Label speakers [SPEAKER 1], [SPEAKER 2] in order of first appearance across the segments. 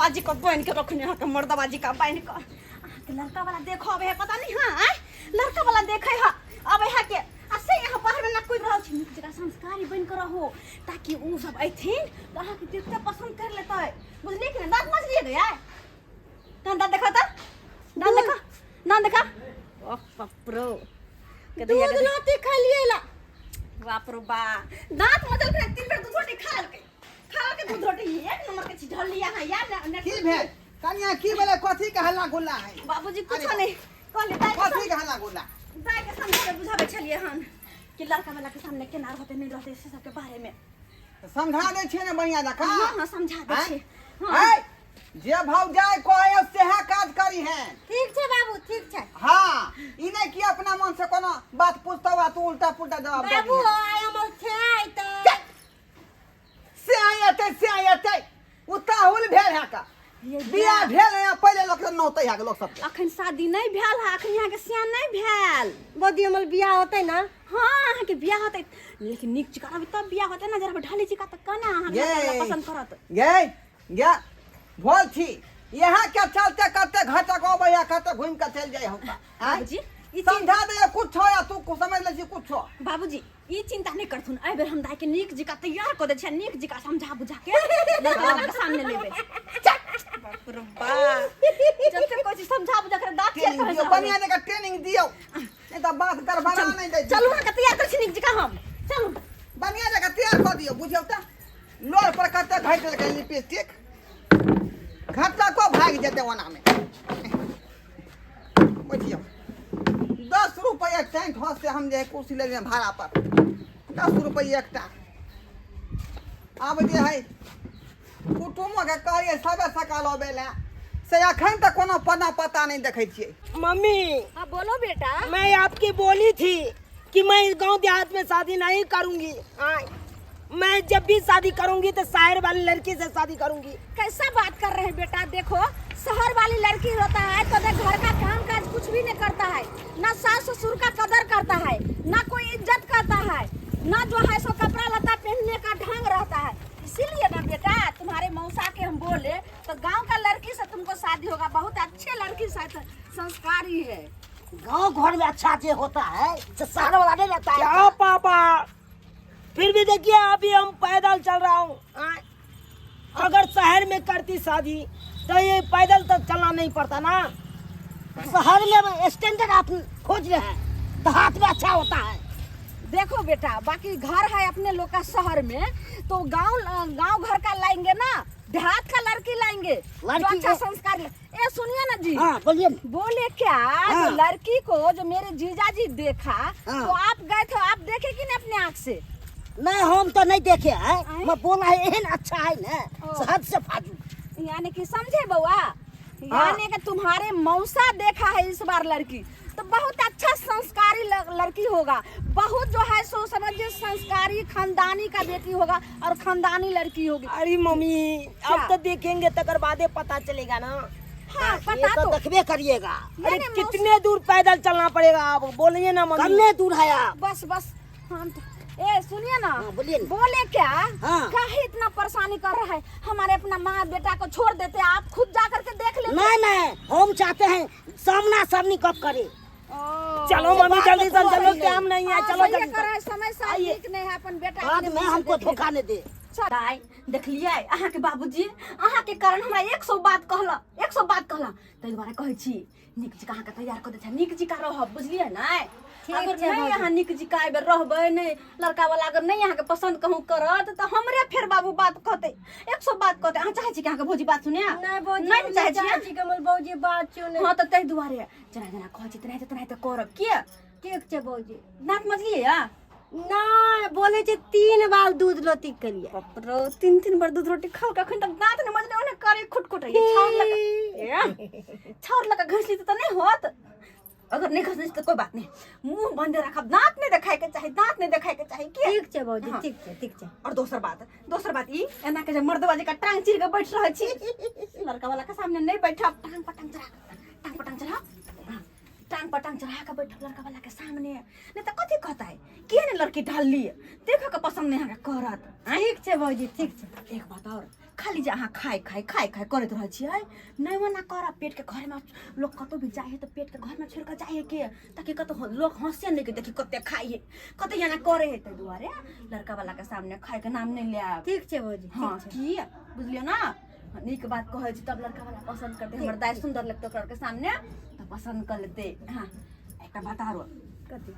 [SPEAKER 1] मर्दबाजी के बनि के रखने अहाँके मर्दबाजी का बनि के अहाँके लड़का वाला देखो अबै है पता नहीं हाँ आँय? लड़का वाला देखे है अबै है के आ से यहाँ बाहर में ना कूद रहल छी नीक जगह संस्कारी बनि के रहो ताकि उ सब अयथिन तऽ अहाँके देखते पसंद कर लेतै बुझलियै कि नहि दाँत मजलियै गया दाँत दाँत देखा तऽ दाँत देखा दाँत देखा ओह बाप रो
[SPEAKER 2] दूध रोटी खलिए ला
[SPEAKER 1] बाप रो बा दाँत मजल के तीन बेर दूध रोटी खा लेलकै खा लेलकै दूध रोटी एक नंबर के चीज ढल लिया है यार ने
[SPEAKER 3] की भेल कनिया की भेलै कथी के हल्ला गुल्ला है
[SPEAKER 1] बाबूजी कुछ
[SPEAKER 3] अरे
[SPEAKER 1] नहीं कहले दाइ के
[SPEAKER 3] कथी के हल्ला गुल्ला
[SPEAKER 1] दाइ के समझाबे बुझाबे छलियै हन कि लड़का वाला के सामने केना रहते नहीं रहते से सबके बारे में
[SPEAKER 3] समझा दै छियै ने बढ़िया जकाँ
[SPEAKER 1] हाँ हाँ समझा दै
[SPEAKER 3] आँय?
[SPEAKER 1] छियै हाँ
[SPEAKER 3] आँय? जे भौजाइ कहै सेहे काज करी है
[SPEAKER 2] ठीक छै बाबू ठीक छै
[SPEAKER 3] हाँ ई नहि कि अपना मन से कोनो बात पूछतौ आ तू उल्टा पुल्टा जवाब दे
[SPEAKER 2] बाबू आइ हमर छै तऽ
[SPEAKER 3] से आइ एतै से आइ एतै उताहुल भेल है का
[SPEAKER 1] ये
[SPEAKER 3] बियाह भेल है पहिले लोक नौतै है लोक सबके
[SPEAKER 1] अखन शादी नहीं भेल है अखन यहाँ के सियान नहीं भेल
[SPEAKER 2] बौदी हमर बियाह होतै ना
[SPEAKER 1] हाँ अहाँ के बियाह होतै लेकिन नीक चिका अभी तब बियाह होतै ना जरा ढाली चिका तऽ केना अहाँ के
[SPEAKER 3] ये।
[SPEAKER 1] पसंद करत
[SPEAKER 3] गे गे भोल छी यहाँ के चलते कते घटक अबै है कते घूमि के चलि जाइ होता
[SPEAKER 1] बाबूजी ई चिंता
[SPEAKER 3] समझा दे कुछ या तू समझ ले छी कुछ
[SPEAKER 1] बाबूजी ई चिंता नहीं करथुन एहि बेर हम दाई के नीक जिका तैयार कऽ दै छियै नीक जिका समझा बुझा के लड़का वाला के सामने लेबै बाप रे बाप जते कोई चीज समझा बुझा के दाँत चेक
[SPEAKER 3] ट्रेनिंग
[SPEAKER 1] करै
[SPEAKER 3] दियौ बढ़िया जगह ट्रेनिंग दियौ नहीं तऽ बात गड़बड़ा नहीं दै
[SPEAKER 1] चलू अहाँके तैयार करै छी नीक जिका हम चलू
[SPEAKER 3] बढ़िया जगह तैयार कऽ दियौ बुझियौ तऽ लोर पर कते घटि देलकै लिपस्टिक घटला को भागि जेतै ओना मे बुझियौ 10 रुपैआ टेंट हाउस से हम जे है कुर्सी लेलियै भाड़ा पर 10 रुपैआ एकटा। आब जे है कुटुमोके कहलियै सबे सकाल अबै लए, से अखन तक कोनो पना पता नहि देखै छियै।
[SPEAKER 4] मम्मी।
[SPEAKER 1] हाँ, बोलो बेटा।
[SPEAKER 4] मैं आपकी बोली थी कि मैं इस गांव देहात में शादी नहीं करूंगी। हाँ, मैं जब भी शादी करूंगी तो शहर वाली लड़की से शादी करूंगी।
[SPEAKER 1] कैसा बात कर रहे हैं बेटा? देखो, शहर वाली लड़की होता है तो ना घर का काम काज कुछ भी नहीं करता है, ना सास ससुर का कदर करता है, ना कोई इज्जत करता है, ना जो है सो कपड़ा लत्ता पहनने का ढंग रहता है। इसीलिए ना बेटा, तुम्हारे मौसा के हम बोले तो गांव का लड़की से तुमको शादी होगा, बहुत अच्छे लड़की साथ, संस्कारी है।
[SPEAKER 5] गांव घर में अच्छा जे होता है तो शहर वाला नहीं रहता है।
[SPEAKER 4] क्या पापा, फिर भी देखिए, अभी हम पैदल चल रहा हूँ। हाँ, अगर शहर में करती शादी तो ये पैदल तो चलना नहीं पड़ता ना।
[SPEAKER 5] शहर में स्टैंडर्ड आप खोज रहे हैं, देहात में अच्छा होता है।
[SPEAKER 1] देखो बेटा, बाकी घर है अपने लोग का शहर में तो गांव गांव घर का लाएंगे ना, देहात का लड़की लाएंगे जो
[SPEAKER 5] लड़की
[SPEAKER 1] अच्छा संस्कार ए, सुनिए ना जी।
[SPEAKER 5] हाँ, बोलिए ना।
[SPEAKER 1] बोले क्या,
[SPEAKER 5] हाँ।
[SPEAKER 1] जो लड़की को जो मेरे जीजा जी देखा,
[SPEAKER 5] हाँ।
[SPEAKER 1] तो आप गए थे, आप देखे कि नहीं अपने आँख से?
[SPEAKER 5] नहीं, हम तो नहीं देखे हैं।
[SPEAKER 1] आँय?
[SPEAKER 5] मैं बोला है एहन अच्छा है ना,
[SPEAKER 1] ओ।
[SPEAKER 5] हद से फाजू।
[SPEAKER 1] यानी कि समझे बउआ, यानी कि तुम्हारे मौसा देखा है इस बार लड़की तो बहुत अच्छा संस्कारी लड़की होगा, बहुत जो है सो समझिए संस्कारी खानदानी का बेटी होगा और खानदानी लड़की होगी।
[SPEAKER 4] अरे मम्मी,
[SPEAKER 1] क्या?
[SPEAKER 4] अब तो देखेंगे तकर बादे पता चलेगा ना।
[SPEAKER 1] हाँ,
[SPEAKER 5] ये
[SPEAKER 1] पता
[SPEAKER 5] तो
[SPEAKER 1] तो
[SPEAKER 5] देखबे करिएगा।
[SPEAKER 4] अरे,
[SPEAKER 1] नहीं, मौसा-
[SPEAKER 4] कितने दूर पैदल चलना पड़ेगा, आप बोलिए ना मम्मी।
[SPEAKER 5] कन्ने दूर है आप?
[SPEAKER 1] बस बस, हम तो ए, सुनिए ना।
[SPEAKER 5] हाँ, बोलिए ना।
[SPEAKER 1] बोले क्या,
[SPEAKER 5] हाँ।
[SPEAKER 1] काहे इतना परेशानी कर रहा है? हमारे अपना माँ बेटा को छोड़ देते, आप खुद जा करके देख लेते।
[SPEAKER 5] नहीं नहीं, हम चाहते हैं सामना सामनी गप करे।
[SPEAKER 1] ओ।
[SPEAKER 4] चलो मम्मी,
[SPEAKER 5] बाद
[SPEAKER 4] जल्दी
[SPEAKER 5] में
[SPEAKER 4] से
[SPEAKER 5] थोड़ा
[SPEAKER 4] चलो,
[SPEAKER 5] नहीं।
[SPEAKER 4] टाइम नहीं है।
[SPEAKER 1] हाँ,
[SPEAKER 4] चलो
[SPEAKER 1] सही
[SPEAKER 4] जल्दी
[SPEAKER 1] कर रहे हैं, समय साल
[SPEAKER 5] आइए।
[SPEAKER 1] ठीक नहीं है, अपन बेटा
[SPEAKER 5] बाद
[SPEAKER 1] अपने
[SPEAKER 5] में
[SPEAKER 1] मुंह से
[SPEAKER 5] हमको
[SPEAKER 1] देख लेगा।
[SPEAKER 5] धोखा नहीं दे।
[SPEAKER 1] दाइ, देखलियै अहाँके बाबूजी अहाँके कारण हमरा 100 बात कहला, 100 बात कहला। ताहि दुआरे कहै छी, नीक जकाँ अहाँके तैयार कऽ दै छै, नीक जकाँ रहब, बुझलियै ने?
[SPEAKER 2] ठीक
[SPEAKER 1] अगर
[SPEAKER 2] छै
[SPEAKER 1] नहि
[SPEAKER 2] भौजी।
[SPEAKER 1] अहाँ नीक जकाँ एहि बेर रहबै नहि, लड़का वाला अगर नहि अहाँके पसंद कहूँ करत तऽ हमरे फेर बाबू बात कहतै, 100 बात कहतै। अहाँ चाहै छी कि अहाँके भौजी बात सुने?
[SPEAKER 2] नहीं भौजी,
[SPEAKER 1] नहि ने चाहै छियै?
[SPEAKER 2] छी कमल भौजी बात सुने।
[SPEAKER 1] हँ, तऽ ताहि दुआरे जेना जेना कहै छी तेनाहिते तेनाहिते करब किए।
[SPEAKER 2] ठीक छै भौजी।
[SPEAKER 1] नाक मजलियै या?
[SPEAKER 2] नहीं, बोले छै 3 बार दूध रोटी के लिए।
[SPEAKER 1] बाप रो, तीन तीन बार दूध रोटी खाओ, अखन तक दांत नहीं मजले, ओने करे खुट खुट है। छाउर लगा, ए, छाउर लगा घस ली तो नहीं होत। अगर नहीं घसली तो कोई बात नहीं, मुंह बंद रखब, दांत नहीं देखाए के चाही, दांत नहीं देखाए के चाही के।
[SPEAKER 2] ठीक छै भौजी।
[SPEAKER 1] हाँ।
[SPEAKER 2] ठीक छै, ठीक छै।
[SPEAKER 1] और दोसर बात, दोसर बात ई एना के जे मर्दवा जी का टांग चीर के बैठ रहल छी, लड़का वाला के सामने नहीं बैठब। टांग पर टांग चढ़ा के, टांग पर टांग चढ़ा, हाँ, टांग पर टांग चढ़ा के बैठब लड़का वाला के सामने, नहीं तो कथी कहता है के ने लड़की ढल ली, देखे के पसंद नहीं अहाँके करत।
[SPEAKER 2] ठीक छै भौजी, ठीक छै।
[SPEAKER 1] एक बात और, खाली जे अहाँ खाय खाय खाय खाय करैत रहै छियै नहि ओना करब पेटके घरमे लोक कतहु भी जाइ है तऽ पेटके घरमे छोड़ि कऽ जाइ है के ताकि कतहु लोक हँसे नहि कि देखी कते खाइ है कते एना करे है ताहि दुआरे लड़का वाला के सामने खायके नाम नहि लेब
[SPEAKER 2] ठीक छै भौजी।
[SPEAKER 1] हाँ की बुझलियो ना नीक बात कहै छी तब लड़का वाला पसंद करते हमर दाय सुंदर लगते ओकरा के सामने तऽ पसंद कर लेते। हाँ एकटा बात आरो।
[SPEAKER 2] कथी?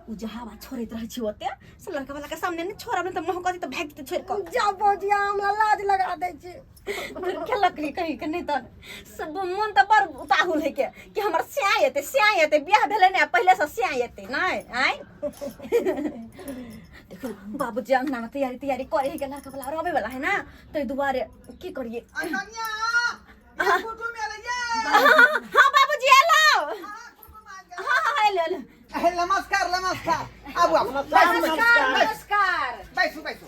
[SPEAKER 1] उ जे हवा छोड़ैत रहै छी ओते से लड़का वाला के सामने नहि छोड़ब नहि तऽ महकत तऽ भागि जेतै छोड़ि कऽ।
[SPEAKER 2] जाउ भौजी, अहाँ हमरा लाज लगा दै छी।
[SPEAKER 1] खेलक नहीं कहीं के नहीं तऽ सब मन तऽ बड़ उताहुल है के कि हमर स्याय एतै स्याय एतै बियाह भेलै ने पहिले से स्याय एतै नहि आँय। देखो बाबूजी अंगना में तैयारी तैयारी करे है के लड़का वाला रहे वाला है ना ताहि दुआरे की करिए।
[SPEAKER 3] कनिया ये कुटुम एलै ये।
[SPEAKER 1] हाँ बाबूजी एलो। हाँ हाँ एलो एलो।
[SPEAKER 3] नमस्कार नमस्कार, आबू आबू।
[SPEAKER 2] नमस्कार नमस्कार।
[SPEAKER 3] बैसू बैसू।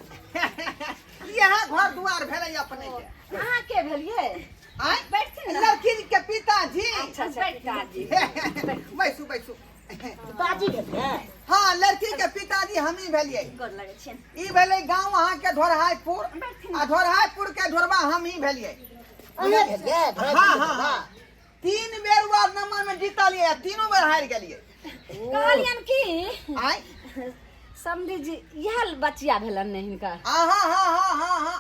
[SPEAKER 3] यहाँ घर दुआर भेलै अपने के।
[SPEAKER 1] अहाँ के भेलियै?
[SPEAKER 3] आँय?
[SPEAKER 1] बैठथिन ना।
[SPEAKER 3] लड़की के पिताजी।
[SPEAKER 1] अच्छा अच्छा पिताजी।
[SPEAKER 3] बैसू बैसू।
[SPEAKER 5] पिताजी भेलियै?
[SPEAKER 3] हाँ लड़की के पिताजी हमही भेलियै।
[SPEAKER 1] गोर लगै छियनि।
[SPEAKER 3] ई भेलै गाँव अहाँ के ढोरहायपुर आ ढोरहायपुर के ढोरबा हमही भेलियै।
[SPEAKER 5] अहाँ भेलियै?
[SPEAKER 3] हाँ हाँ हाँ। 3 बेर वार्ड नंबर में जीतलियै आ तीनों बेर हारि गेलियै।
[SPEAKER 6] कहलियनि की
[SPEAKER 3] आँय?
[SPEAKER 6] समधी जी इएह बचिया भेलनि ने हिनकर?
[SPEAKER 3] हाँ हाँ हाँ हाँ हाँ हाँ।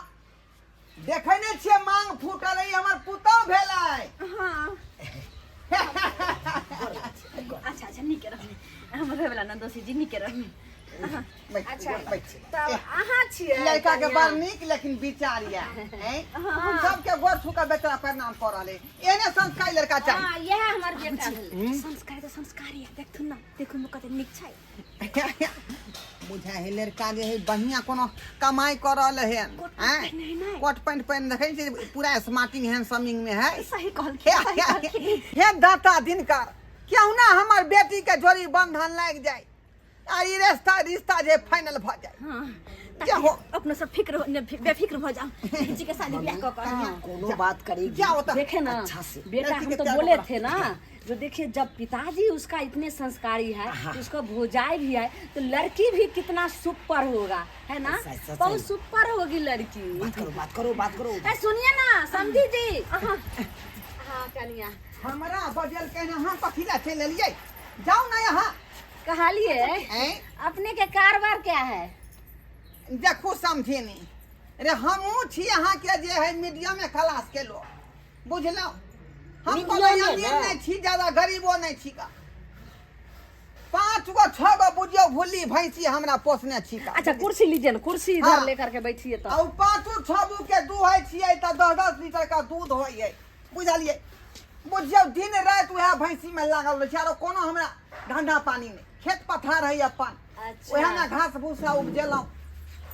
[SPEAKER 3] देखै नहि छियै मांग फूटल है हमर पुतहु भेलै।
[SPEAKER 1] हाँ अच्छा अच्छा नीके रहबै हमर होय वाला नंदोसी जी नीके रहबै।
[SPEAKER 6] अच्छा तब अहाँ छियै
[SPEAKER 3] लड़का के बड़ नीक लेकिन विचार या सबके गोर छू के बेचारा प्रणाम कर रहल है। एहने संस्कारी लड़का चाही।
[SPEAKER 6] हाँ इएह हमर बेटा भेलै।
[SPEAKER 1] संस्कारी तऽ संस्कारी है देखथुन ना देखू में कते नीक छै।
[SPEAKER 3] बुझा है लड़का जे है बढ़िया कोनो कमाई कर रहल है।
[SPEAKER 1] कोट पैंट पहिने है नै?
[SPEAKER 3] कोट पैंट पहिन देखै छै पूरा स्मार्टिंग हैंडसमिंग में है।
[SPEAKER 1] सही कहलखिन, सही कहलखिन।
[SPEAKER 3] हे दाता दिनकर क्यों ना हमर बेटी के जोड़ी बंधन लागि जाए आ ई रिश्ता रिश्ता जे फाइनल भ जाए।
[SPEAKER 1] हाँ
[SPEAKER 3] क्या हो?
[SPEAKER 1] अपना सब फिक्र हो, ने बेफिक्र हो जाओ जी के शादी ब्याह क क।
[SPEAKER 5] कोनो बात करेगी
[SPEAKER 3] क्या होता?
[SPEAKER 6] देखे ना
[SPEAKER 5] अच्छा से।
[SPEAKER 6] बेटा
[SPEAKER 3] लड़की
[SPEAKER 6] हम
[SPEAKER 3] के
[SPEAKER 6] तो
[SPEAKER 3] त्याग
[SPEAKER 6] बोले
[SPEAKER 3] करा।
[SPEAKER 6] थे ना जो देखिए जब पिताजी उसका इतने संस्कारी है उसका भौजाई भी है तो लड़की भी कितना सुपर होगा है ना।
[SPEAKER 5] ऐसा, ऐसा,
[SPEAKER 6] बहुत
[SPEAKER 5] सही।
[SPEAKER 6] सुपर होगी लड़की।
[SPEAKER 5] बात करो बात करो बात करो।
[SPEAKER 6] ए सुनिए ना समझी जी। हाँ कनिया
[SPEAKER 3] हमरा बजल के ना हम कथी ला चलि एलियै जाउ ना यहाँ।
[SPEAKER 6] कहलिए अपने के कारोबार क्या है?
[SPEAKER 3] देखू समझिनी रे हमहूँ छी अहाँ के जे है मीडियम क्लास के लोग बुझलहुँ। हम
[SPEAKER 5] मीडियम
[SPEAKER 3] कोनो
[SPEAKER 5] में
[SPEAKER 3] अमीर
[SPEAKER 5] ना।
[SPEAKER 3] नहीं छी ज्यादा गरीबो नहीं छी का। 5 गो 6 गो बुझियौ भुल्ली भैंसी हमरा पोसने छी का।
[SPEAKER 6] अच्छा कुर्सी लीजिए ना कुर्सी इधर
[SPEAKER 3] हाँ।
[SPEAKER 6] लेकर के बैठिए तो।
[SPEAKER 3] आ 5 6 गो के दूहै छियै तऽ 10-10 लीटर का दूध होइए बुझलियै। बुझियौ दिन राति वएह भैंसी में लागल रहै छै आरो कोनो हमरा धंधा पानी नहि। खेत पथार है अपन।
[SPEAKER 6] अच्छा।
[SPEAKER 3] वएह में घास भूसा उपजेलहुँ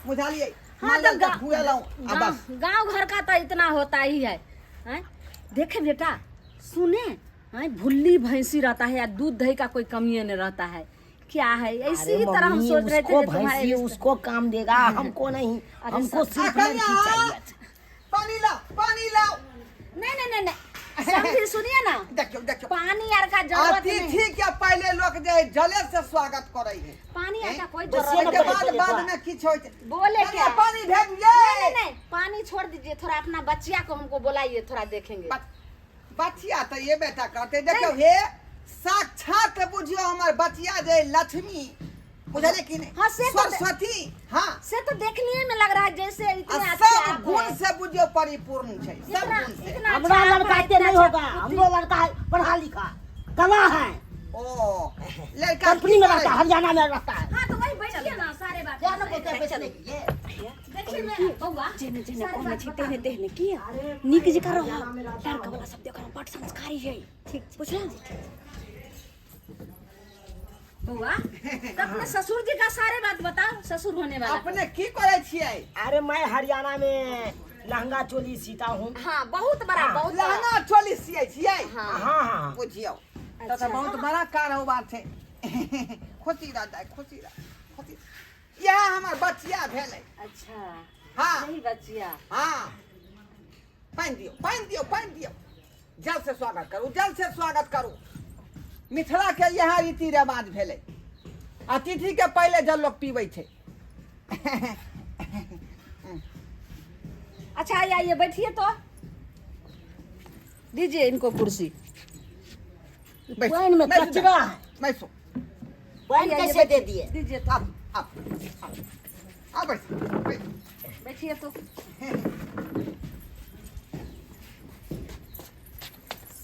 [SPEAKER 3] बुझलियै।
[SPEAKER 6] हाँ तो
[SPEAKER 3] माल जाल के खुएलहुँ आ बस।
[SPEAKER 6] गाँव घर का तो इतना होता ही है। हैं? देखे बेटा सुने हैं भुल्ली भैंसी रहता है या दूध दही का कोई कमी नहीं रहता है क्या है। इसी
[SPEAKER 5] अरे
[SPEAKER 6] तरह हम
[SPEAKER 5] मम्मी,
[SPEAKER 6] सोच रहे थे
[SPEAKER 5] उसको
[SPEAKER 6] कि तुम्हारे
[SPEAKER 5] भैंसी
[SPEAKER 6] रिश्ते-
[SPEAKER 5] उसको काम देगा हमको नहीं।
[SPEAKER 6] अरे
[SPEAKER 5] हमको
[SPEAKER 6] सब-
[SPEAKER 5] सिर्फ
[SPEAKER 3] आ,
[SPEAKER 5] लड़की
[SPEAKER 3] कन्या,
[SPEAKER 5] चाहिए।
[SPEAKER 3] पानी लाओ पानी लाओ।
[SPEAKER 6] नहीं नहीं नहीं नहीं समझी सुनिए ना।
[SPEAKER 3] देखियो देखियो
[SPEAKER 6] पानी यार का जरूरत नहीं।
[SPEAKER 3] अतिथि के पहले लोग जे है जले से स्वागत करे है।
[SPEAKER 6] पानी यार का कोई
[SPEAKER 5] बस
[SPEAKER 6] जरूरत
[SPEAKER 5] ये ना
[SPEAKER 3] के
[SPEAKER 6] नहीं।
[SPEAKER 3] बाद
[SPEAKER 5] पहले
[SPEAKER 3] बाद
[SPEAKER 5] थोड़ा।
[SPEAKER 3] में किछ होय छै।
[SPEAKER 6] बोले
[SPEAKER 3] कन्या,
[SPEAKER 6] क्या?
[SPEAKER 3] पानी भेज दिए।
[SPEAKER 6] नहीं नहीं नहीं पानी छोड़ दीजिए थोड़ा अपना बच्चिया को हमको बुलाइए थोड़ा देखेंगे।
[SPEAKER 3] बच्चिया तो ये बेटा कहते देखियो हे साक्षात बुझियो हमर बच्चिया जे लक्ष्मी बुझलिए कि नहीं?
[SPEAKER 6] हाँ, से तो
[SPEAKER 3] सरस्वती। हाँ
[SPEAKER 6] से तो देखने में लग रहा है जैसे इतने
[SPEAKER 3] आ
[SPEAKER 6] अच्छे
[SPEAKER 3] सब
[SPEAKER 6] आप
[SPEAKER 3] गुण
[SPEAKER 6] हैं।
[SPEAKER 3] से बुझियो परिपूर्ण छै, सब
[SPEAKER 6] इतना-
[SPEAKER 3] गुण से।
[SPEAKER 6] इतना
[SPEAKER 5] हमरा
[SPEAKER 6] अच्छा आप
[SPEAKER 5] लड़का
[SPEAKER 6] हैं,
[SPEAKER 5] एते नहीं
[SPEAKER 6] इतना
[SPEAKER 5] होगा,
[SPEAKER 6] अच्छा
[SPEAKER 5] हमरो लड़का है पढ़ा लिखा कला है।
[SPEAKER 3] ओ लड़का
[SPEAKER 5] कंपनी में
[SPEAKER 3] की
[SPEAKER 5] रहता है, हरियाणा में रहता है।
[SPEAKER 6] हाँ तो वही बैठिए ना सारे बात।
[SPEAKER 5] क्या ना बोलते हैं बैठने के लिए।
[SPEAKER 6] देखिए मैं बउआ
[SPEAKER 1] जेने जेने कहने छी तेने तेहने की नीक जकाँ रह। लड़का वाला सब देख बड़ संस्कारी है। ठीक बुझल?
[SPEAKER 6] बउआ तो अपने ससुर जी का सारे बात बताओ ससुर होने वाला।
[SPEAKER 3] अपने की करे छियै?
[SPEAKER 4] अरे मैं हरियाणा में लहंगा चोली सीता हूँ।
[SPEAKER 6] हाँ बहुत बड़ा,
[SPEAKER 4] हाँ,
[SPEAKER 6] बहुत बड़ा।
[SPEAKER 3] लहंगा चोली सियै छियै?
[SPEAKER 6] हाँ।
[SPEAKER 4] हाँ, हाँ।
[SPEAKER 3] बुझियौ तो तो बहुत बड़ा कारोबार छै। खुशी रह जाए, खुशी रह, खुशी। यह हमर बचिया भेलै।
[SPEAKER 6] अच्छा।
[SPEAKER 3] हाँ।
[SPEAKER 6] यही बचिया।
[SPEAKER 3] हाँ। पानि दियौ, पानि दियौ, पानि दियौ। जल से स्वागत करू, जल से स्वागत करू। मिथिला के यह रीति रिवाज भेलै। अतिथि के पहले जल लोग पीबै छै।
[SPEAKER 6] अच्छा आइए आइए बैठिए तो, दीजिए इनको कुर्सी।
[SPEAKER 3] बैठो,
[SPEAKER 5] पानी में
[SPEAKER 3] बैठो,
[SPEAKER 5] कचरा है।
[SPEAKER 3] बैठो।
[SPEAKER 5] पानी
[SPEAKER 6] आइए,
[SPEAKER 5] कैसे दे
[SPEAKER 6] बैठिए।
[SPEAKER 5] दिए?
[SPEAKER 6] दीजिए तो।
[SPEAKER 3] आप आप आप आप बैठो, बैठो।
[SPEAKER 6] बैठिए तो।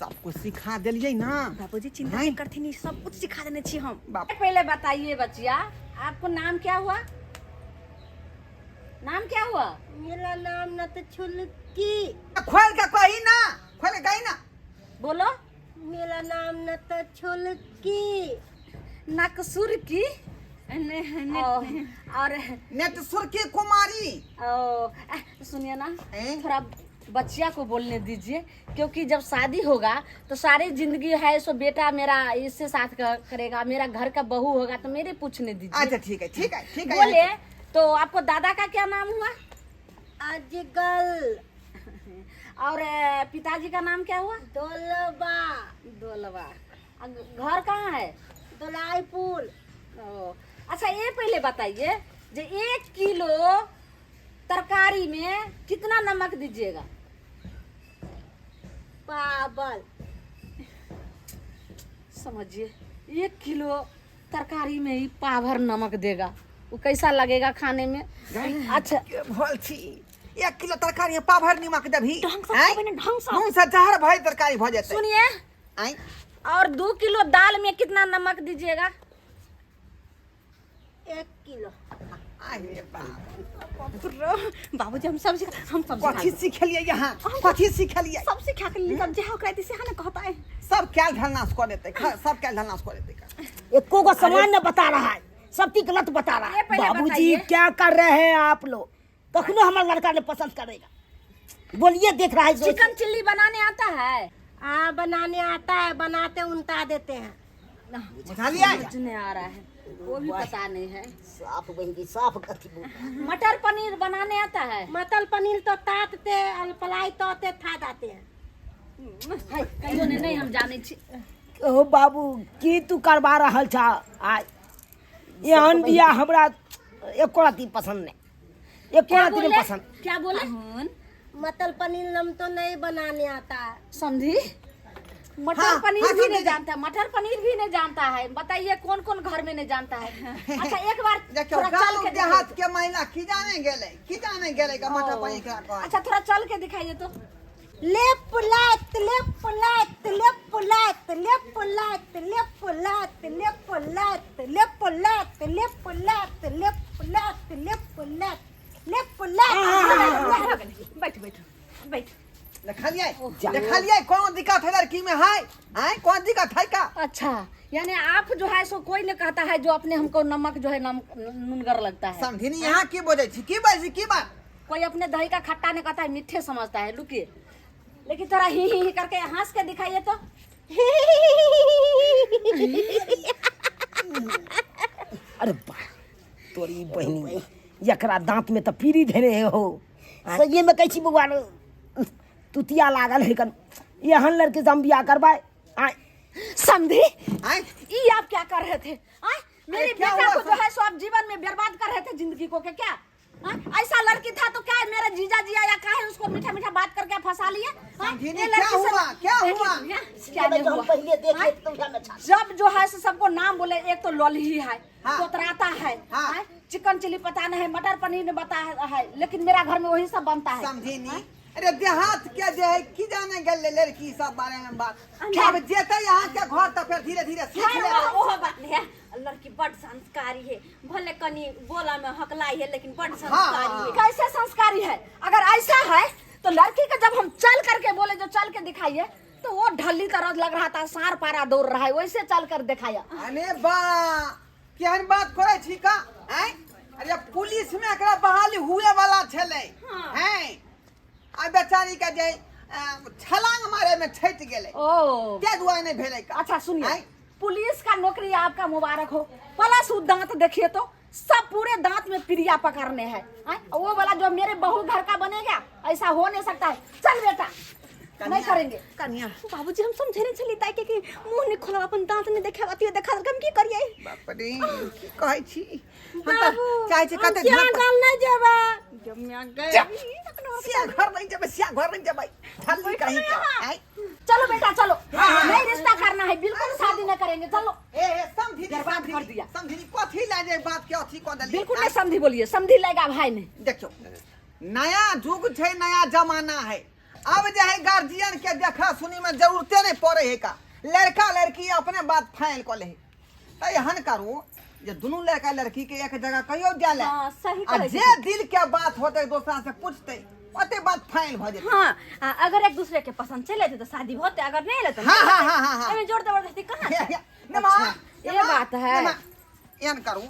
[SPEAKER 3] सब कुछ सिखा देलियै ना।
[SPEAKER 1] बाबूजी चिंता नहीं करथिन, ई सब कुछ सिखा देने छी हम।
[SPEAKER 3] बाप।
[SPEAKER 6] पहले बताइए बचिया, आपको नाम क्या हुआ? नाम क्या हुआ?
[SPEAKER 2] मेरा नाम न तो छुलकी।
[SPEAKER 3] खोल के कही ना, खोल के कही ना।
[SPEAKER 6] बोलो।
[SPEAKER 2] मेरा नाम न तो छुलकी।
[SPEAKER 6] नकसुर की और
[SPEAKER 3] नेट सुर की कुमारी।
[SPEAKER 6] ओ, सुनिए ना,
[SPEAKER 3] हैं?
[SPEAKER 6] थोड़ा बच्चिया को बोलने दीजिए, क्योंकि जब शादी होगा तो सारी जिंदगी है सो बेटा मेरा इससे साथ करेगा, मेरा घर का बहू होगा तो मेरे पूछने दीजिए।
[SPEAKER 3] अच्छा ठीक है, ठीक है, ठीक है।
[SPEAKER 6] बोले तो आपको दादा का क्या नाम हुआ?
[SPEAKER 2] अजगल।
[SPEAKER 6] और पिताजी का नाम क्या हुआ?
[SPEAKER 2] दोलबा।
[SPEAKER 6] दोलबा। घर कहाँ है?
[SPEAKER 2] दोलाईपुर।
[SPEAKER 6] ओ, अच्छा ये पहले बताइए जो 1 किलो तरकारी में कितना नमक दीजिएगा?
[SPEAKER 2] पावल।
[SPEAKER 6] समझिए, 1 किलो तरकारी में ही पावर नमक देगा, वो कैसा लगेगा खाने में? अच्छा
[SPEAKER 3] भोल छी, 1 किलो तरकारी में पाभर नमक देबही?
[SPEAKER 1] ढंग से
[SPEAKER 3] आँय?
[SPEAKER 1] खाबै ने, ढंग से।
[SPEAKER 3] नून से जहर भरी तरकारी भऽ जेतै।
[SPEAKER 6] सुनिए,
[SPEAKER 3] आँय?
[SPEAKER 6] और 2 किलो दाल में कितना नमक दीजिएगा?
[SPEAKER 2] 1 किलो।
[SPEAKER 3] अरे बाप।
[SPEAKER 1] बाबूजी हम सब सिखा, हम सब सिखा।
[SPEAKER 3] कथी सिखेलियै यहाँ? कथी सिखेलियै?
[SPEAKER 1] सब सिखा के लिए सब जे ओकरा से ने कहता है।
[SPEAKER 3] सब कैल धरनाश कऽ देतै, सब कैल धरनाश कऽ देतै।
[SPEAKER 4] एको गो सामान न बता रहा है, सब चीज गलत बता रहा है।
[SPEAKER 6] ये पहले
[SPEAKER 4] बाबूजी
[SPEAKER 6] बताइए।
[SPEAKER 4] क्या कर रहे हैं आप लोग? कखनो हमारा लड़का ने पसंद करेगा? बोलिए, देख रहा है जो-
[SPEAKER 6] चिकन चिल्ली बनाने आता है?
[SPEAKER 2] हाँ बनाने आता है, बनाते उनता देते हैं।
[SPEAKER 3] बुझलियै?
[SPEAKER 6] समझ नहीं आ रहा है, वो भी पता नहीं है।
[SPEAKER 5] साफ बहिनी, साफ कथी बोल।
[SPEAKER 6] मटर पनीर बनाने आता है?
[SPEAKER 2] मटर पनीर तो तातते और पलाई तोते था जाते हैं।
[SPEAKER 6] हाय, कहियो ने नहीं हम जाने छी।
[SPEAKER 4] ओ बाबू, की तू करवा रहल छा? आय एहन बियाह हमरा एको रत्ती पसंद नहीं, एको
[SPEAKER 6] क्या
[SPEAKER 4] रत्ती नहीं
[SPEAKER 6] बोले?
[SPEAKER 4] पसंद।
[SPEAKER 6] क्या बोले?
[SPEAKER 2] मटर पनीर हम तो नहीं बनाने आता है।
[SPEAKER 6] समझी? मटर
[SPEAKER 3] हाँ,
[SPEAKER 6] पनीर
[SPEAKER 3] हाँ,
[SPEAKER 6] भी नहीं
[SPEAKER 3] समझी।
[SPEAKER 6] जानता, मटर पनीर भी नहीं जानता है। बताइए कौन कौन घर में नहीं जानता है? अच्छा एक बार
[SPEAKER 3] देखियौ,
[SPEAKER 6] थोड़ा चल
[SPEAKER 3] गाँव
[SPEAKER 6] के
[SPEAKER 3] देहात
[SPEAKER 6] दिखाइए।
[SPEAKER 3] के महिला की जाने गेलै, की जाने गेलै का मटर
[SPEAKER 6] ओ,
[SPEAKER 3] पनीर केना कहै।
[SPEAKER 6] अच्छा थोड़ा चल के दिखाइए तो।
[SPEAKER 2] लेप लात लेप लात लेप लात लेप लात लेप लात लेप लात लेप लात लेप लात लेप लात लेप लात लेप लात।
[SPEAKER 1] बैठ बैठ बैठ।
[SPEAKER 3] देखलियै, देखलियै कोनो दिक्कत है लड़की में? है आँय, कोन दिक्कत है का?
[SPEAKER 6] अच्छा यानी आप जो है सो कोई नहीं कहता है जो अपने हमको नमक जो है नमक नुनगर लगता है।
[SPEAKER 3] समझिनी यहाँ की बोलै छी, की बोलै छी, की बात?
[SPEAKER 6] कोई अपने दही का खट्टा नहीं कहता है, मीठे समझता है। रुकिए, लेकिन थोड़ा ही ही ही करके हंस के दिखाइए तो।
[SPEAKER 4] अरे बा तोरी बहिनी, एकरा दांत में तो पीरी धेने हो। सही में कहै छी बौआ, तुतिया लागल है कन। एहन लड़की से हम बियाह करबै? आय
[SPEAKER 6] समझी?
[SPEAKER 3] आँय?
[SPEAKER 6] ये आप क्या कर रहे थे? आय? मेरे
[SPEAKER 3] क्या
[SPEAKER 6] बेटा
[SPEAKER 3] हुआ
[SPEAKER 6] को जो है सो आप जीवन में बर्बाद कर रहे थे जिंदगी को के क्या? हाँ? ऐसा लड़की था तो क्या है, मेरा जीजा जी आया, काहे उसको मीठा मीठा बात करके फंसा लिए? हाँ?
[SPEAKER 3] समझी
[SPEAKER 6] ये
[SPEAKER 3] नहीं,
[SPEAKER 6] लड़की
[SPEAKER 3] क्या
[SPEAKER 6] से-
[SPEAKER 3] हुआ? क्या
[SPEAKER 6] देखिए
[SPEAKER 3] हुआ?
[SPEAKER 6] भैया, क्या नहीं
[SPEAKER 5] हम
[SPEAKER 6] हुआ?
[SPEAKER 5] पहले देख
[SPEAKER 6] हाँ?
[SPEAKER 5] लेते तो उठा में छा।
[SPEAKER 6] जब जो है सो सबको नाम बोले, एक तो लॉली है,
[SPEAKER 3] हाँ।
[SPEAKER 6] तोतराता है,
[SPEAKER 3] हाँ।
[SPEAKER 6] हाँ? चिकन चिली पता नहीं है, मटर पनीर नहीं पता है, लेकिन मेरा घर में वही सब बनता है।
[SPEAKER 3] समझी नहीं, अरे देहात के जे है की जाने गेलै लड़की सब बारे में बात। अब जेतै यहाँ के घर तऽ फेर धीरे धीरे सीख
[SPEAKER 1] है,
[SPEAKER 3] लेतै।
[SPEAKER 1] ओहो बात नहीं है, लड़की बड़ संस्कारी है, भले कनी बोला में हकलाई है लेकिन बड़ संस्कारी है।
[SPEAKER 6] कैसे संस्कारी है? अगर ऐसा है तो लड़की का जब हम चल करके बोले जो चल के दिखाइए तो वो ढल्ली तरह लग रहा था, सार पारा दौड़ रहा है, वैसे चल कर दिखाया।
[SPEAKER 3] अरे बा, केहन बात करै छी का? आँय? अरे पुलिस में एकरा बहाली हुए वाला छलै। हैं, आ बेचारी के जे छलांग मारे में छटि गेलै,
[SPEAKER 6] ओ
[SPEAKER 3] ते दुआरे नहि भेलै का।
[SPEAKER 6] अच्छा सुनिए,
[SPEAKER 3] आँय?
[SPEAKER 6] पुलिस का नौकरी आपका मुबारक हो, प्लस वो दांत देखिए तो सब पूरे दांत में प्रिया पकड़ने हैं। आँय? वो वाला जो मेरे बहू घर का बनेगा ऐसा हो नहीं सकता है। चल बेटा।
[SPEAKER 1] नहीं करेंगे।
[SPEAKER 3] कनिया
[SPEAKER 1] बाबूजी हम समझे नहीं छली ताई के कि मुंह नहीं खोलब, अपन दांत नहीं देखाब, अतियो देखा देलक, हम की करिए?
[SPEAKER 3] बाप रे, की कहै छी? हम तऽ चाहै छी कते
[SPEAKER 2] क्या
[SPEAKER 3] झप
[SPEAKER 2] गल नहीं जेबा।
[SPEAKER 3] जा। सिया घर नहीं जेबै, सिया घर नहीं जेबै, ठल्ली कहीं के आइ।
[SPEAKER 6] चलो बेटा चलो, नहीं रिश्ता करना है, बिल्कुल शादी न करेंगे, चलो।
[SPEAKER 3] ए ए समझी
[SPEAKER 6] बर्बाद कर दिया।
[SPEAKER 3] समझी कथी ला जे बात के अथी कऽ देली?
[SPEAKER 6] बिल्कुल नहीं समझी, बोलिए समझी लेगा भाई ने।
[SPEAKER 3] देखियो, नया युग छै, नया जमाना है। अब जे है गार्जियन के देखा सुनी में जरूरते नहीं पड़े है का, लड़का लड़की अपने बात फाइल कऽ ले है। तऽ एहन करू जे दुनू लड़का लड़की के एक जगह कहियो जाय ले।
[SPEAKER 1] हाँ, सही
[SPEAKER 3] आ
[SPEAKER 1] कहै
[SPEAKER 3] जे दिल के बात होते दोसरा से पूछते, ओते बात फाइनल भऽ जेतै।
[SPEAKER 1] हाँ, आ, अगर एक दूसरे के पसंद चले तो शादी होते, अगर नहीं लेते
[SPEAKER 3] हाँ, हाँ, हाँ, हाँ, हाँ।
[SPEAKER 1] एमे जोर जबरदस्ती कहाँ छै?
[SPEAKER 3] नेमा,
[SPEAKER 6] ये
[SPEAKER 3] नेमा,
[SPEAKER 6] बात है।
[SPEAKER 3] नेमा, एहन करू,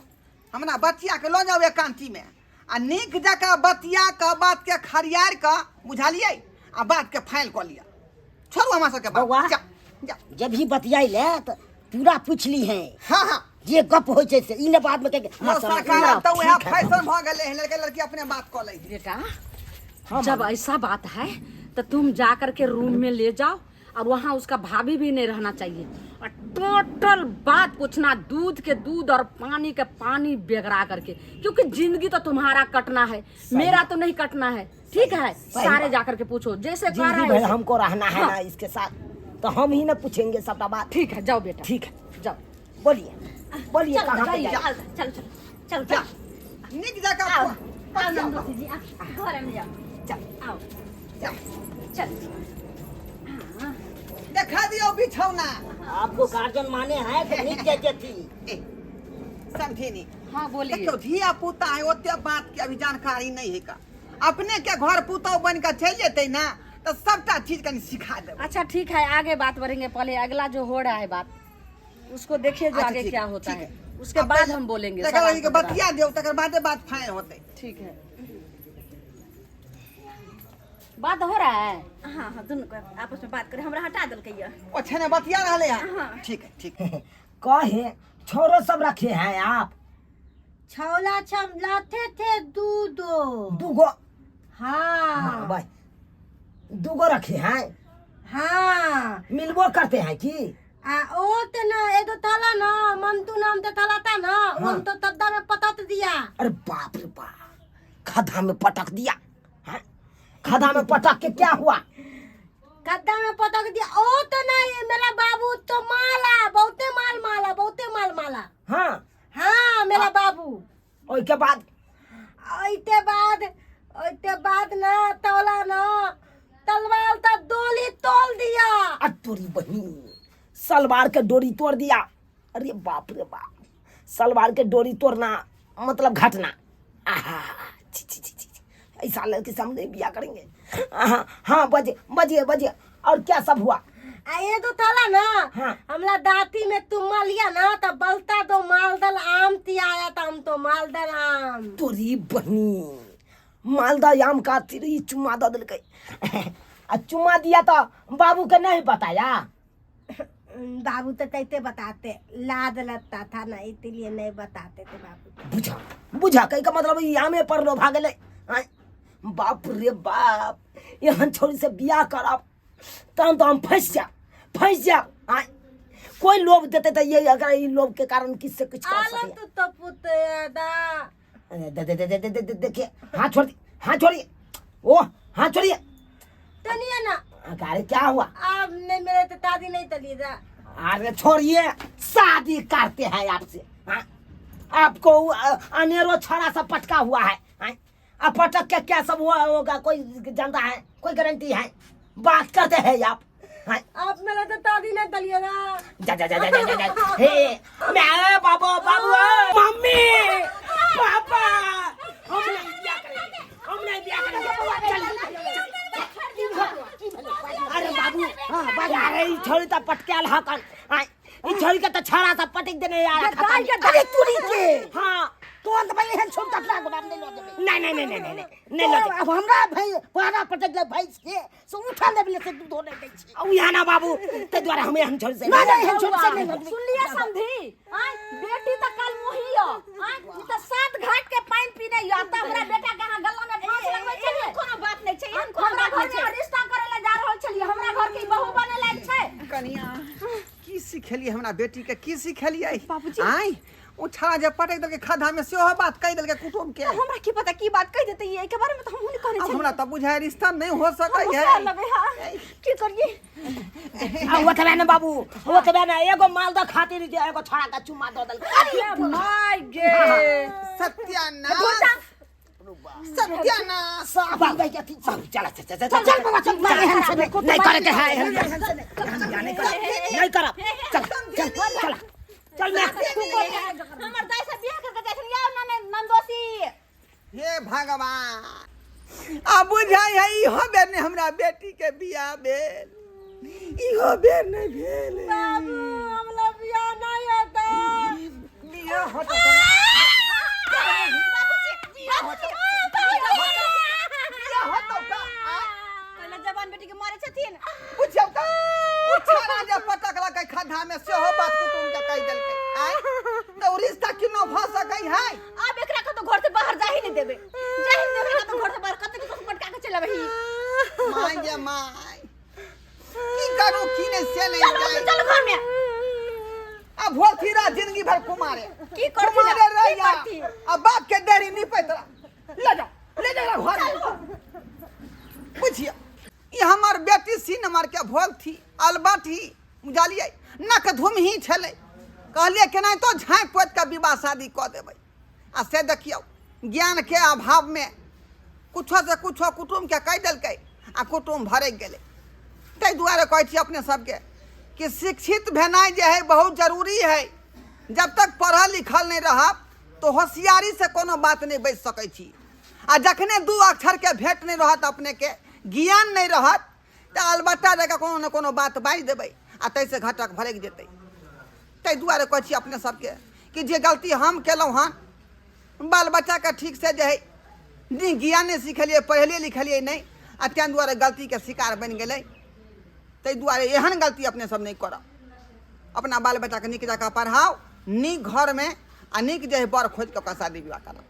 [SPEAKER 3] हमरा बचिया के लऽ जाउ एकांती में आ नीक जकाँ बतिया कऽ बात के खरियार कऽ, बुझलियै, आ बात के फाइनल कऽ लिअ। छोड़ू हमरा सबके बात।
[SPEAKER 5] बौआ।
[SPEAKER 3] जा जा।
[SPEAKER 5] जब ही बतियाई ले तो पूरा पूछ ली है।
[SPEAKER 3] हाँ हाँ।
[SPEAKER 5] जे गप होइ छै से ई ने बाद में कह के
[SPEAKER 3] ओ सरकार आब तऽ उएह फैशन भऽ गेलै है, लड़का लड़की अपने बात कऽ लै है।
[SPEAKER 6] बेटा, जब ऐसा बात है तो तुम जा करके रूम में ले जाओ और वहाँ उसका भाभी भी नहीं रहना चाहिए और टोटल बात पूछना, दूध के दूध और पानी के पानी बेगरा करके, क्योंकि जिंदगी तो तुम्हारा कटना है, मेरा तो नहीं कटना है, ठीक है? सारे जा करके पूछो जैसे कह रहा
[SPEAKER 4] जिंदगी
[SPEAKER 6] है
[SPEAKER 4] भर
[SPEAKER 6] वैसे।
[SPEAKER 4] हमको रहना है
[SPEAKER 6] हाँ।
[SPEAKER 4] ना इसके साथ, तो हम ही ना पूछेंगे सबटा बात।
[SPEAKER 6] ठीक है, जाओ बेटा।
[SPEAKER 4] ठीक है,
[SPEAKER 6] जाओ।
[SPEAKER 4] बोलिए बोलिए,
[SPEAKER 1] चलो,
[SPEAKER 4] कहाँ पे
[SPEAKER 1] चलो,
[SPEAKER 4] जाए?
[SPEAKER 1] चलो चलो चलो
[SPEAKER 3] जा
[SPEAKER 1] चलो।
[SPEAKER 3] नीक जकाँ
[SPEAKER 1] आओ आओ नंदोसी जी, आओ घर में जाओ।
[SPEAKER 3] चल।
[SPEAKER 1] आओ।
[SPEAKER 3] जा।
[SPEAKER 1] चल।
[SPEAKER 3] देखा दियौ बिछौना।
[SPEAKER 5] आपको गार्जियन माने हैं तो नीक जाते थी।
[SPEAKER 3] ए, समझी?
[SPEAKER 6] हाँ बोलिए।
[SPEAKER 3] देखियौ, धिया पुता है, ओते बात के अभी जानकारी नहीं है का। अपने के घर पुतहु बन के चलि जेतै ना तऽ सबटा चीज कनि सिखा देबै।
[SPEAKER 6] अच्छा ठीक है, आगे बात बढ़ेंगे, पहले अगला जो हो रहा है बात उसको देखिए जो
[SPEAKER 3] अच्छा,
[SPEAKER 6] आगे
[SPEAKER 3] ठीक,
[SPEAKER 6] क्या होता
[SPEAKER 3] ठीक
[SPEAKER 6] है,
[SPEAKER 3] है।
[SPEAKER 6] उसके
[SPEAKER 3] अब
[SPEAKER 6] बाद
[SPEAKER 3] पहिले
[SPEAKER 6] हम बोलेंगे।
[SPEAKER 3] तकर
[SPEAKER 6] सवाल
[SPEAKER 3] बाद
[SPEAKER 6] के जवाब।
[SPEAKER 3] बतिया दियौ, तकर बादे बात फाइनल होतै।
[SPEAKER 6] ठीक है, बात हो रहा है।
[SPEAKER 1] हाँ हाँ, दोनों को आपस में बात करे, हमरा हटा देलकै ये।
[SPEAKER 3] ओ छने बतिया रहले है।
[SPEAKER 1] हाँ।
[SPEAKER 3] ठीक है ठीक है।
[SPEAKER 4] कहे छोरो सब रखे हैं आप?
[SPEAKER 2] छौला छम लाते थे दू दो।
[SPEAKER 4] दूगो?
[SPEAKER 2] हाँ।
[SPEAKER 4] भाई, दूगो रखे हैं?
[SPEAKER 2] हाँ।
[SPEAKER 4] मिलबो करते हैं की?
[SPEAKER 2] आ ओ ते ना एगो थाला ना मंतू नाम ते थाला था ना।
[SPEAKER 4] हाँ।
[SPEAKER 2] हम तो तद्दा में पटक दिया।
[SPEAKER 4] अरे बाप रे बाप, खद्दा में पटक दिया? हाँ? खद्दा में पटक के क्या हुआ?
[SPEAKER 2] खद्दा में पटक दिया। ओ तो ना ये मेरा बाबू तो माला बहुते माल माला, बहुते माल माला।
[SPEAKER 4] हाँ।
[SPEAKER 2] हाँ, मेरा बाबू।
[SPEAKER 4] और के बाद?
[SPEAKER 2] ओइते बाद, ओइते बाद ना तौला ना तलवार ता डोली तोल दिया।
[SPEAKER 4] आ तोरी बहिन, सलवार के डोरी तोड़ दिया। अरे बाप रे बाप, सलवार के डोरी तोड़ना मतलब घटना। आहा, छी छी छी छी छी। ऐसा लड़के से हम नहीं बिया करेंगे। हाँ हाँ, बजे बजे बजे, और क्या सब हुआ?
[SPEAKER 2] आ ये तो थाला ना।
[SPEAKER 4] हाँ।
[SPEAKER 2] हमला दाती में तुम लिया ना तो बलता दो मालदल आम ती आया था, हम तो मालदल आम।
[SPEAKER 4] तोरी बहिन, मालदा आम का तिरी चुम्मा दऽ देलकै। आ चुम्मा दिया तो बाबू के नहीं बताया?
[SPEAKER 2] बाबू तो तैते बताते, लाद लगता था ना, इसलिए नहीं बताते थे बाबू।
[SPEAKER 4] बुझा बुझा, कहीं का मतलब ई आमे पर लोभा गेलै। आँय, बाप रे बाप, एहन छोरी से बियाह करब तहन तो हम फंसि जायब, फंसि जायब। आँय, कोई लोभ देते तो ये अगर ई लोभ के कारण किससे कुछ कर
[SPEAKER 2] आलम
[SPEAKER 4] सके।
[SPEAKER 2] तू तो पुत दा।
[SPEAKER 4] अरे, दे दे दे दे दे दे दे देखिए, हाथ छोड़ दी, हाथ छोड़िए, ओ हाथ छोड़िए।
[SPEAKER 2] तो नहीं है ना।
[SPEAKER 4] अरे क्या हुआ?
[SPEAKER 2] आप नहीं मेरे तो दादी नहीं तली दा।
[SPEAKER 4] अरे छोड़िए, शादी करते हैं आपसे। हाँ? आपको अनेरो छड़ा सा पटका हुआ है। हाँ? अब पटक के क्या सब हुआ होगा कोई जानता है? कोई गारंटी है? बात करते हैं आप। हाँ?
[SPEAKER 2] आप मेरे तो दादी नहीं तली दा।
[SPEAKER 4] जा जा जा जा जा जा, जा। हे मैं बाबू बाबू, मम्मी पापा, हम नहीं बियाह करेंगे, हम नहीं बियाह करेंगे। चल। अरे बाबू, हाँ बाबू, अरे ई छोरी त पटके हकन। आय, ई छोरी के त छड़ा सा पटक देने यार।
[SPEAKER 5] अरे तुरी के।
[SPEAKER 4] हाँ।
[SPEAKER 5] तोर त भाई एहन छोट टकला गोदाम नहीं लऽ जेबै।
[SPEAKER 4] नहीं नहीं नहीं नहीं नहीं नहीं लऽ जेबै।
[SPEAKER 5] अब हमरा भाई पारा पटक ले भैंस के से उठा लेबले से दूध नहीं दै छी।
[SPEAKER 4] औ यहाँ ना बाबू, ते द्वारा हमें हम छोड़ से
[SPEAKER 5] नहीं नहीं, एहन छोट से नहीं लऽ जेबै।
[SPEAKER 6] सुन लिया समधी, आय बेटी त कल मोही यो, आय ई त सात घाट के पानी पीने यो, त हमरा बेटा के अहाँ गला में फांस लगबै छलियै।
[SPEAKER 1] एहन कोनो बात नहीं छै, एहन कोनो
[SPEAKER 6] हमरा
[SPEAKER 1] बात
[SPEAKER 6] घर
[SPEAKER 1] नहीं
[SPEAKER 6] में
[SPEAKER 1] छै।
[SPEAKER 6] रिश्ता करे ला जा रहल छै।
[SPEAKER 1] छलियै हमरा घर के ई बहू बने लायक छै।
[SPEAKER 3] कनिया की सिखेलियै हमरा बेटी के, की सिखेलियै?
[SPEAKER 1] बाबूजी।
[SPEAKER 3] आय ओ छड़ा जे पटक देलकै खद्धा में सेहो बात कहि देलकै कुटुम के।
[SPEAKER 1] हमरा की पता की बात कहि देतै, एहि के बारे में तऽ हमहूँ नहि कहने
[SPEAKER 3] अब
[SPEAKER 1] छलियै।
[SPEAKER 3] हमरा तऽ बुझाय रिश्ता नहि हो सकै है।
[SPEAKER 1] होशियार लगै है, की करियै?
[SPEAKER 4] आ ओतबे ने बाबू, ओतबे ने, एगो मालदह खातिर जे एगो छोड़ा के चुम्मा दऽ देलकै।
[SPEAKER 6] अरे my गे,
[SPEAKER 3] सत्यानाश सत्यानाश।
[SPEAKER 4] साफ आ गई अथी सब। चल चल चल चल चल बाबा चल, नहीं एहन से नहीं नहीं करे के है, एहन से नहीं, नहीं करे, नहीं करब। चल चल चल चल मैं
[SPEAKER 1] हमर दाई से बियाह करके जाइ छथिन या ननदोसी।
[SPEAKER 3] हे भगवान, आ बुझाइ है इहो बेर नहि हमरा बेटी के बियाह भेल, इहो बेर नहि भेल।
[SPEAKER 2] बाबू हमरा बियाह नहीं होता।
[SPEAKER 3] बियाह होता तो
[SPEAKER 1] बाबूजी बाबूजी,
[SPEAKER 3] बियाह होतौ का? आँय?
[SPEAKER 1] पहिले जवान बेटी के मारे छथिन।
[SPEAKER 3] बुझियौ तऽ ओ छाड़ा जे पटकलकै खद्धा में सेहो बात कुटुम के कहि देलकै। आँय, तऽ ओ रिश्ता किनो भऽ सकै है?
[SPEAKER 1] आब एकरा कतौ घर से बाहर जाही नहीं देबे, जाही नहीं देबे कतौ घर से बाहर, कतौ कतौ पटका के चल अबही।
[SPEAKER 3] माय गे my, की करू की नहि से नहि
[SPEAKER 1] चलो
[SPEAKER 3] जानि।
[SPEAKER 1] चल घर में।
[SPEAKER 3] आ भोथी रह जिंदगी भर कुमारे।
[SPEAKER 1] की करथिन?
[SPEAKER 3] कुमारे रह
[SPEAKER 1] की
[SPEAKER 3] जा।
[SPEAKER 1] करथिन?
[SPEAKER 3] आ बाप के देरी नहीं पैत रह, ले जाओ ले जाओ घर में। बुझिए ई हमर बेटी सीन हमर के भोल थी अलबट ही बुझलियै, नक धुम ही छलै। कहलियै केनाहितो झाँपि पोति कऽ विवाह शादी कऽ देबै, आ से देखियौ ज्ञान के अभाव में कुछो से कुछो कुटुम्ब के कहि देलकै आ कुटुम्ब भरकि गेलै। ताहि दुआरे कहै छी अपने सबके कि शिक्षित भेनाइ जे है बहुत जरूरी है। जब तक पढ़ल लिखल नहि रहब तो होशियारी से कोनो बात नहि बाजि सकै छी, आ जखने दू अक्षर के भेंट नहि रहत, अपने के ज्ञान नहि रहत, तऽ अलबत्ता जकाँ कोनो ने कोनो बात बाजि देबै आ ताहिसँ घटक भरकि जेतै। ताहि दुआरे कहै छी अपने सबके कि जे गलती हम केलहुँ हन, बाल बच्चाके ठीक से जे है नीक ज्ञान नहि सिखेलियै, पढ़ेलियै लिखेलियै नहि, आ ताहि दुआरे गलतीके शिकार बनि गेलै। ताहि दुआरे एहन गलती अपने सब नहि करब। अपना बाल बच्चाके नीक जकाँ पढ़ाउ, नीक घरमे आ नीक जे है बर खोजि कऽ ओकरा शादी विवाह करब।